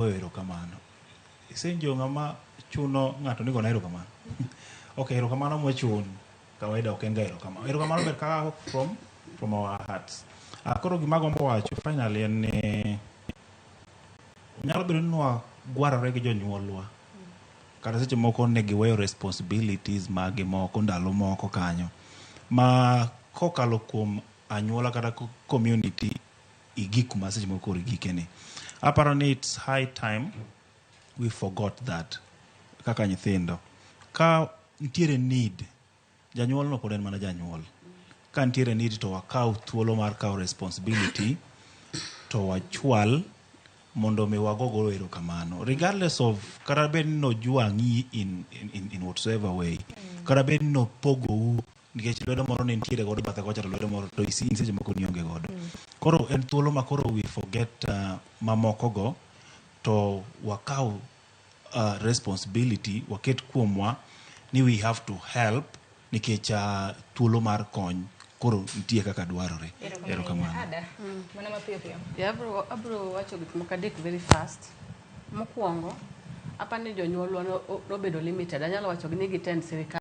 Goyo erokamano. Isenjo ng'ama chuno ng'ato ni gona erokamano. Okay, erokamano mochun kawaida ok en ga erokamano. Erokamano ber ka from our hearts. Ah, koro gima agombo wacho finally en ni nyalo bedo ni nwagwarore gi jonyuolwa kata seche moko ne giweyo responsibilities magi moko ndalo moko kanyo ma kokalo kuom anyuola kata community igik kuma seche moko koro igikeni. Aparo ni it's high time we forgot that kaka nyithindo. Ka nitiere need, janyuol no pod en mana janyuol. Ka nitiere need to wakaw thuolo mar kawo responsibility to wachwal mondo mi wagogo erokamano. Regardless of kata bed ni nojwang'i in whatsoever way, kata bed ni nopogou nikech lwedo moro ne nitiere godo bathe kocha to lwedo moro to in seche moko nionge godo. Koro en thuolo ma koro we forget mamoko go to wakaw responsibility waket kuomwa ni we have to help nikech thuolo mar kony koro nitie kaka dwarore. Erokamano. Ada, mana mapiyo piyo. Yeah, abro wacho gik moko adek very fast. Mokwongo, apani jonyuolwa nobedo limited. Anyalo wacho ni gitend sirikal.